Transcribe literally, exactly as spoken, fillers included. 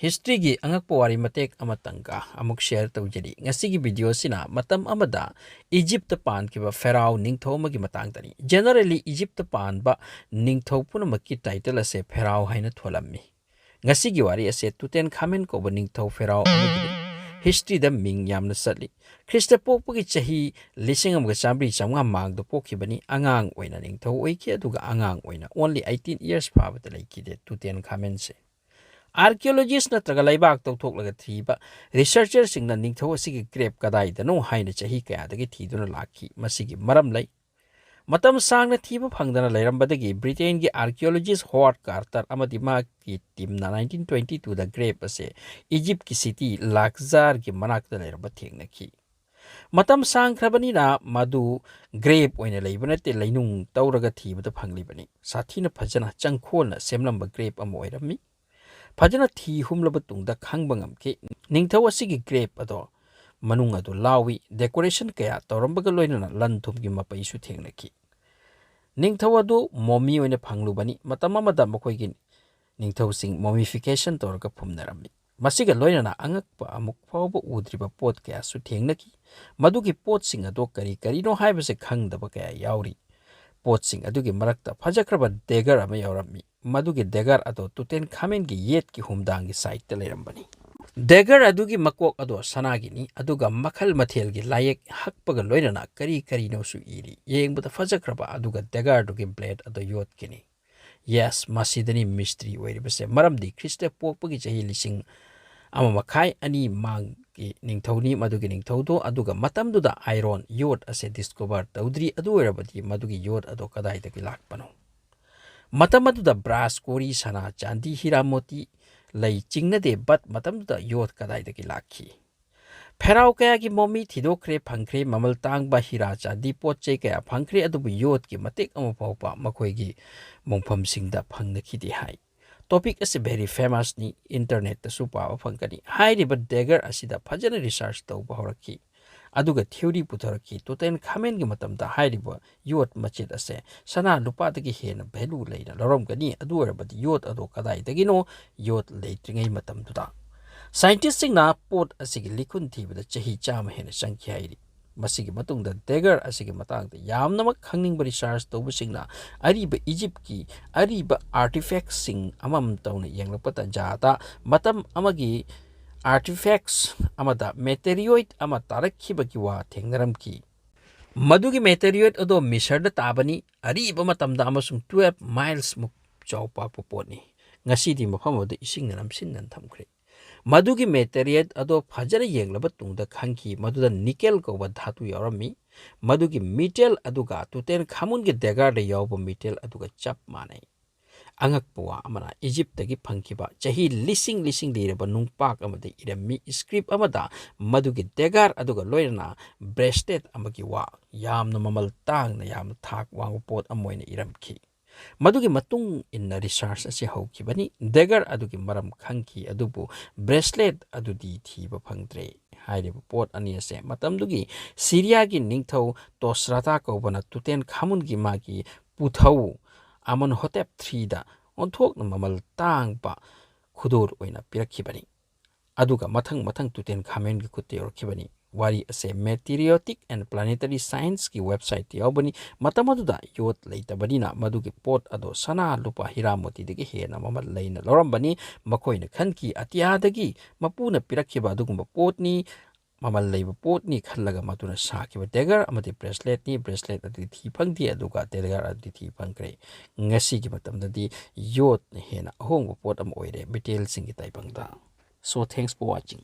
Historyꯒꯤ ꯑꯉꯛꯄ ꯋꯥꯔꯤ ꯃꯇꯦꯛ ꯑꯃꯇꯪꯒ ꯑꯃꯨꯛ share ꯇꯧꯖꯔꯤ꯫ ꯉꯁꯤꯒꯤ video ꯑꯁꯤꯅ ꯃꯇꯝ ꯑꯃꯗ ꯏꯖꯤꯞꯇ ꯄꯥꯟꯈꯤꯕ ꯐꯦꯔꯥꯎ ꯅꯤꯡꯊꯧ ꯑꯃꯒꯤ ꯃꯇꯥꯡꯗꯅꯤ꯫ Generally, ꯏꯖꯤꯞꯇ ꯄꯥꯟꯕ ꯅꯤꯡꯊꯧ ꯄꯨꯝꯅꯃꯛꯀꯤ title ꯑꯁꯦ ꯐꯦꯔꯥꯎ ꯍꯥꯏꯅ ꯊꯣꯜꯂꯝꯃꯤ꯫ ꯉꯁꯤꯒꯤ ꯋꯥꯔꯤ ꯑꯁꯦ ꯇꯨꯇꯦꯟꯈꯥꯃꯦꯟ ꯀꯧꯕ ꯅꯤꯡꯊꯧ ꯐꯦꯔꯥꯎ ꯑꯃꯒꯤꯅꯤ꯫ Historyꯗ ꯃꯤꯡ ꯌꯥꯝꯅ ꯆꯠꯂꯤ꯫ ꯈ꯭ꯔꯤꯁꯇ ꯄꯣꯛꯄꯒꯤ ꯆꯍꯤ ꯂꯤꯁꯤꯡ ꯑꯃꯒ ꯆꯥꯝꯃꯔꯤ ꯆꯥꯝꯃꯉꯥ ꯃꯥꯡꯗ ꯄꯣꯛꯈꯤꯕꯅꯤ꯫ ꯑꯉꯥꯡ ꯑꯣꯏꯅ ꯅꯤꯡꯊꯧ ꯑꯣꯏꯈꯤ, ꯑꯗꯨꯒ ꯑꯉꯥꯡ ꯑꯣꯏꯅ only eighteen years ꯐꯥꯕꯗ ꯂꯩꯈꯤꯗꯦ ꯇꯨꯇꯦꯟꯈꯥꯃꯦꯟꯁꯦ꯫ Archaeologist ꯅꯠꯇ꯭ꯔꯒ ꯂꯩꯕꯥꯛ ꯇꯧꯊꯣꯛꯂꯒ ꯊꯤꯕ researcherꯁꯤꯡꯅ ꯅꯤꯡꯊꯧ ꯑꯁꯤꯒꯤ grave ꯀꯗꯥꯏꯗꯅꯣ ꯍꯥꯏꯅ ꯆꯍꯤ ꯀꯌꯥꯗꯒꯤ ꯊꯤꯗꯨꯅ ꯂꯥꯛꯈꯤ꯫ ꯃꯁꯤꯒꯤ ꯃꯔꯝ ꯂꯩ꯫ ꯃꯇꯝ ꯁꯥꯡꯅ ꯊꯤꯕ ꯐꯪꯗꯅ ꯂꯩꯔꯝꯕꯗꯒꯤ Britainꯒꯤ archaeologist Howard Carter ꯑꯃꯗꯤ ꯃꯍꯥꯛꯀꯤ teamꯅ nineteen twenty twoꯗ grave ꯑꯁꯦ ꯏꯖꯤꯞꯀꯤ city ꯂꯥꯛꯖꯥꯔꯒꯤ ꯃꯅꯥꯛꯇ ꯂꯩꯔꯝꯕ ꯊꯦꯡꯅꯈꯤ꯫ ꯃꯇꯝ ꯁꯥꯡꯈ꯭ꯔꯕꯅꯤꯅ ꯃꯗꯨ grave ꯑꯣꯏꯅ ꯂꯩꯕ ꯅꯠꯇꯦ, ꯂꯩꯅꯨꯡ ꯇꯧꯔꯒ ꯊꯤꯕꯗ ꯐꯪꯂꯤꯕꯅꯤ꯫ ꯁꯥꯊꯤꯅ ꯐꯖꯅ ꯆꯪꯈꯣꯜꯅ ꯁꯦꯝꯂꯝꯕ grave ꯑꯃ ꯑꯣꯏꯔꯝꯃꯤ꯫ ꯐꯖꯅ ꯊꯤ ꯍꯨꯝꯂꯕ ꯇꯨꯡꯗ ꯈꯪꯕ ꯉꯝꯈꯤ, ꯅꯤꯡꯊꯧ ꯑꯁꯤꯒꯤ grave ꯑꯗꯣ ꯃꯅꯨꯡ ꯑꯗꯨ ꯂꯥꯎꯏ, decoration ꯀꯌꯥ ꯇꯧꯔꯝꯕꯒ ꯂꯣꯏꯅꯅ ꯂꯟ ꯊꯨꯝꯒꯤ ꯃꯄꯩꯁꯨ ꯊꯦꯡꯅꯈꯤ꯫ ꯅꯤꯡꯊꯧ ꯑꯗꯨ mummy ꯑꯣꯏꯅ ꯐꯪꯂꯨꯕꯅꯤ꯫ ꯃꯇꯝ ꯑꯃꯗ ꯃꯈꯣꯏꯒꯤ ꯅꯤꯡꯊꯧꯁꯤꯡ mummification ꯇꯧꯔꯒ ꯐꯨꯝꯅꯔꯝꯃꯤ꯫ ꯃꯁꯤꯒ ꯂꯣꯏꯅꯅ ꯑꯉꯛꯄ ꯑꯃꯨꯛ ꯐꯥꯎꯕ ꯎꯗ꯭ꯔꯤꯕ ꯄꯣꯠ ꯀꯌꯥꯁꯨ ꯊꯦꯡꯅꯈꯤ꯫ ꯃꯗꯨꯒꯤ ꯄꯣꯠꯁꯤꯡ ꯑꯗꯣ ꯀꯔꯤ ꯀꯔꯤꯅꯣ ꯍꯥꯏꯕꯁꯦ ꯈꯪꯗꯕ ꯀꯌꯥ ꯌꯥꯎꯔꯤ꯫ ꯄꯣꯠꯁꯤꯡ ꯑꯗꯨꯒꯤ ꯃꯔꯛꯇ ꯐꯖꯈ꯭ꯔꯕ dagger ꯑꯃ ꯌꯥꯎꯔꯝꯃꯤ꯫ ꯃꯗꯨꯒꯤ dagger ꯑꯗꯣ ꯇꯨꯇꯦꯟꯈꯥꯃꯦꯟꯒꯤ ꯌꯦꯠꯀꯤ ꯍꯨꯝꯗꯥꯡꯒꯤ sideꯇ ꯂꯩꯔꯝꯕꯅꯤ꯫ Dagger ꯑꯗꯨꯒꯤ ꯃꯀꯣꯛ ꯑꯗꯣ ꯁꯅꯥꯒꯤꯅꯤ, ꯑꯗꯨꯒ ꯃꯈꯜ ꯃꯊꯦꯜꯒꯤ ꯂꯥꯏꯌꯦꯛ ꯍꯛꯄꯒ ꯂꯣꯏꯅꯅ ꯀꯔꯤ ꯀꯔꯤꯅꯣꯁꯨ ꯏꯔꯤ꯫ ꯌꯦꯡꯕꯗ ꯐꯖꯈ꯭ꯔꯕ, ꯑꯗꯨꯒ daggerꯗꯨꯒꯤ blade ꯑꯗꯣ ꯌꯣꯠꯀꯤꯅꯤ꯫ Yes, ꯃꯁꯤꯗꯅꯤ mystery ꯑꯣꯏꯔꯤꯕꯁꯦ, ꯃꯔꯝꯗꯤ ꯈ꯭ꯔꯤꯁꯇ ꯄꯣꯛꯄꯒꯤ ꯆꯍꯤ ꯂꯤꯁꯤꯡ ꯑꯃ ꯃꯈꯥꯏ, ꯑꯅꯤ ꯃꯥꯡꯒꯤ ꯅꯤꯡꯊꯧꯅꯤ ꯃꯗꯨꯒꯤ ꯅꯤꯡꯊꯧꯗꯣ, ꯑꯗꯨꯒ ꯃꯇꯝꯗꯨꯗ iron, ꯌꯣꯠ ꯑꯁꯦ discover ꯇꯧꯗ꯭ꯔꯤ꯫ ꯑꯗꯨ ꯑꯣꯏꯔꯕꯗꯤ ꯃꯗꯨꯒꯤ ꯌꯣꯠ ꯑꯗꯣ ꯀꯗꯥꯏꯗꯒꯤ ꯂꯥꯛꯄꯅꯣ? ꯃꯇꯝ ꯑꯗꯨꯗ brass, ꯀꯣꯔꯤ, ꯁꯅꯥ, ꯆꯥꯟꯗꯤ, ꯍꯤꯔꯥ ꯃꯣꯇꯤ, ꯂꯩ ꯆꯤꯡꯅꯗꯦ, but ꯃꯇꯝꯗꯨꯗ ꯌꯣꯠ ꯀꯗꯥꯏꯗꯒꯤ ꯂꯥꯛꯈꯤ? ꯐꯦꯔꯥꯎ ꯀꯌꯥꯒꯤ mummy ꯊꯤꯗꯣꯛꯈ꯭ꯔꯦ, ꯐꯪꯈ꯭ꯔꯦ, ꯃꯃꯜ ꯇꯥꯡꯕ ꯍꯤꯔꯥ ꯆꯥꯟꯗꯤ ꯄꯣꯠ ꯆꯩ ꯀꯌꯥ ꯐꯪꯈ꯭ꯔꯦ, ꯑꯗꯨꯕꯨ ꯌꯣꯠꯀꯤ ꯃꯇꯦꯛ ꯑꯃ ꯐꯥꯎꯕ ꯃꯈꯣꯏꯒꯤ ꯃꯣꯡꯐꯝꯁꯤꯡꯗ ꯐꯪꯅꯈꯤꯗꯦ ꯍꯥꯏ꯫ Topic ꯑꯁꯤ very famousꯅꯤ, internetꯇꯁꯨ ꯄꯥꯕ ꯐꯪꯒꯅꯤ꯫ ꯍꯥꯏꯔꯤꯕ dagger ꯑꯁꯤꯗ ꯐꯖꯅ research ꯇꯧꯕ ꯍꯧꯔꯛꯈꯤ꯫ ꯑꯗꯨꯒ theory ꯄꯨꯊꯣꯔꯛꯈꯤ, ꯇꯨꯇꯦꯟꯈꯥꯃꯦꯟꯒꯤ ꯃꯇꯝꯗ ꯍꯥꯏꯔꯤꯕ ꯌꯣꯠ ꯃꯆꯦꯠ ꯑꯁꯦ ꯁꯅꯥ ꯂꯨꯄꯥꯗꯒꯤ ꯍꯦꯟꯅ value ꯂꯩꯅ ꯂꯧꯔꯝꯒꯅꯤ꯫ ꯑꯗꯨ ꯑꯣꯏꯔꯕꯗꯤ ꯌꯣꯠ ꯑꯗꯣ ꯀꯗꯥꯏꯗꯒꯤꯅꯣ? ꯌꯣꯠ ꯂꯩꯇ꯭ꯔꯤꯉꯩ ꯃꯇꯝꯗꯨꯗ꯫ Scientistꯁꯤꯡꯅ ꯄꯣꯠ ꯑꯁꯤꯒꯤ ꯂꯤꯈꯨꯟ ꯊꯤꯕꯗ ꯆꯍꯤ ꯆꯥꯝꯃ ꯍꯦꯟꯅ ꯆꯪꯈꯤ ꯍꯥꯏꯔꯤ꯫ ꯃꯁꯤꯒꯤ ꯃꯇꯨꯡꯗ dagger ꯑꯁꯤꯒꯤ ꯃꯇꯥꯡꯗ ꯌꯥꯝꯅꯃꯛ ꯈꯪꯅꯤꯡꯕ research ꯇꯧꯕꯁꯤꯡꯅ ꯑꯔꯤꯕ ꯏꯖꯤꯞꯀꯤ ꯑꯔꯤꯕ artifactꯁꯤꯡ ꯑꯃꯃꯝ ꯇꯧꯅ ꯌꯦꯡꯂꯛꯄ ꯇꯥꯟꯖꯥꯗ ꯃꯇꯝ ꯑꯃꯒꯤ artifacts ꯑꯃꯗ meteoroid ꯑꯃ ꯇꯥꯔꯛꯈꯤꯕꯒꯤ ꯋꯥ ꯊꯦꯡꯅꯔꯝꯈꯤ꯫ ꯃꯗꯨꯒꯤ meteoroid ꯑꯗꯣ ꯃꯤꯁꯔꯗ ꯇꯥꯕꯅꯤ, ꯑꯔꯤꯕ ꯃꯇꯝꯗ, ꯑꯃꯁꯨꯡ twelve miles ꯃꯨꯛ ꯆꯥꯎ ꯄꯥꯛꯄ ꯄꯣꯠꯅꯤ꯫ ꯉꯁꯤꯗꯤ ꯃꯐꯝ ꯑꯗꯨ ꯏꯁꯤꯡꯅ ꯅꯝꯁꯤꯟꯗꯅ ꯊꯝꯈ꯭ꯔꯦ꯫ ꯃꯗꯨꯒꯤ meteoroid ꯑꯗꯣ ꯐꯖꯅ ꯌꯦꯡꯂꯕ ꯇꯨꯡꯗ ꯈꯪꯈꯤ ꯃꯗꯨꯗ nickel ꯀꯧꯕ ꯙꯥꯇꯨ ꯌꯥꯎꯔꯝꯃꯤ꯫ ꯃꯗꯨꯒꯤ metal ꯑꯗꯨꯒ ꯇꯨꯇꯦꯟꯈꯥꯃꯨꯟꯒꯤ daggerꯗ ꯌꯥꯎꯕ metal ꯑꯗꯨꯒ ꯆꯞ ꯃꯥꯟꯅꯩ꯫ ꯑꯉꯛꯄ ꯋꯥ ꯑꯃꯅ, ꯏꯖꯤꯞꯇꯒꯤ ꯐꯪꯈꯤꯕ ꯆꯍꯤ ꯂꯤꯁꯤꯡ ꯂꯤꯁꯤꯡ ꯂꯤꯔꯕ ꯅꯨꯡꯄꯥꯛ ꯑꯃꯗ ꯏꯔꯝꯃꯤ꯫ Script ꯑꯃꯗ ꯃꯗꯨꯒꯤ dagger ꯑꯗꯨꯒ ꯂꯣꯏꯅꯅ bracelet ꯑꯃꯒꯤ ꯋꯥ, ꯌꯥꯝꯅ ꯃꯃꯜ ꯇꯥꯡꯅ, ꯌꯥꯝꯅ ꯊꯥꯛ ꯋꯥꯡꯕ ꯄꯣꯠ ꯑꯃ ꯑꯣꯏꯅ ꯏꯔꯝꯈꯤ꯫ ꯃꯗꯨꯒꯤ ꯃꯇꯨꯡ ꯏꯟꯅ research ꯑꯁꯤ ꯍꯧꯈꯤꯕꯅꯤ꯫ Dagger ꯑꯗꯨꯒꯤ ꯃꯔꯝ ꯈꯪꯈꯤ, ꯑꯗꯨꯕꯨ bracelet ꯑꯗꯨꯗꯤ ꯊꯤꯕ ꯐꯪꯗ꯭ꯔꯦ꯫ ꯍꯥꯏꯔꯤꯕ ꯄꯣꯠ ꯑꯅꯤ ꯑꯁꯦ ꯃꯇꯝꯗꯨꯒꯤ ꯁꯤꯔꯤꯌꯥꯒꯤ ꯅꯤꯡꯊꯧ ꯇꯣꯁ꯭ꯔꯥꯇꯥ ꯀꯧꯕꯅ ꯇꯨꯇꯦꯟꯈꯥꯃꯨꯟꯒꯤ ꯃꯥꯒꯤ ꯄꯨꯊꯧ ꯑꯃꯟꯍꯣꯇꯦꯞ threeꯗ ꯑꯣꯟꯊꯣꯛꯅ ꯃꯃꯜ ꯇꯥꯡꯕ ꯈꯨꯗꯣꯜ ꯑꯣꯏꯅ ꯄꯤꯔꯛꯈꯤꯕꯅꯤ꯫ ꯑꯗꯨꯒ ꯃꯊꯪ ꯃꯊꯪ ꯇꯨꯇꯦꯟꯈꯥꯃꯦꯟꯒꯤ ꯈꯨꯠꯇ ꯌꯧꯔꯛꯈꯤꯕꯅꯤ꯫ ꯋꯥꯔꯤ ꯑꯁꯦ meteoritic and planetary scienceꯀꯤ websiteꯇ ꯌꯥꯎꯕꯅꯤ꯫ ꯃꯇꯝ ꯑꯗꯨꯗ ꯌꯣꯠ ꯂꯩꯇꯕꯅꯤꯅ ꯃꯗꯨꯒꯤ ꯄꯣꯠ ꯑꯗꯣ ꯁꯅꯥ, ꯂꯨꯄꯥ, ꯍꯤꯔꯥ ꯃꯣꯇꯤꯗꯒꯤ ꯍꯦꯟꯅ ꯃꯃꯜ ꯂꯩꯅ ꯂꯧꯔꯝꯕꯅꯤ꯫ ꯃꯈꯣꯏꯅ ꯈꯟꯈꯤ, ꯑꯇꯤꯌꯥꯗꯒꯤ ꯃꯄꯨꯅ ꯄꯤꯔꯛꯈꯤꯕ ꯑꯗꯨꯒꯨꯝꯕ ꯄꯣꯠꯅꯤ, ꯃꯃꯜ ꯂꯩꯕ ꯄꯣꯠꯅꯤ ꯈꯜꯂꯒ ꯃꯗꯨꯅ ꯁꯥꯈꯤꯕ dagger ꯑꯃꯗꯤ braceletꯅꯤ꯫ Bracelet ꯑꯗꯨꯗꯤ ꯊꯤ ꯐꯪꯗꯦ, ꯑꯗꯨꯒ dagger ꯑꯗꯨꯗꯤ ꯊꯤ ꯐꯪꯈ꯭ꯔꯦ꯫ ꯉꯁꯤꯒꯤ ꯃꯇꯝꯗꯗꯤ ꯌꯣꯠꯅ ꯍꯦꯟꯅ ꯑꯍꯣꯡꯕ ꯄꯣꯠ ꯑꯃ ꯑꯣꯏꯔꯦ metalꯁꯤꯡꯒꯤ ꯇꯥꯏꯕꯪꯗ꯫ So, thanks for watching.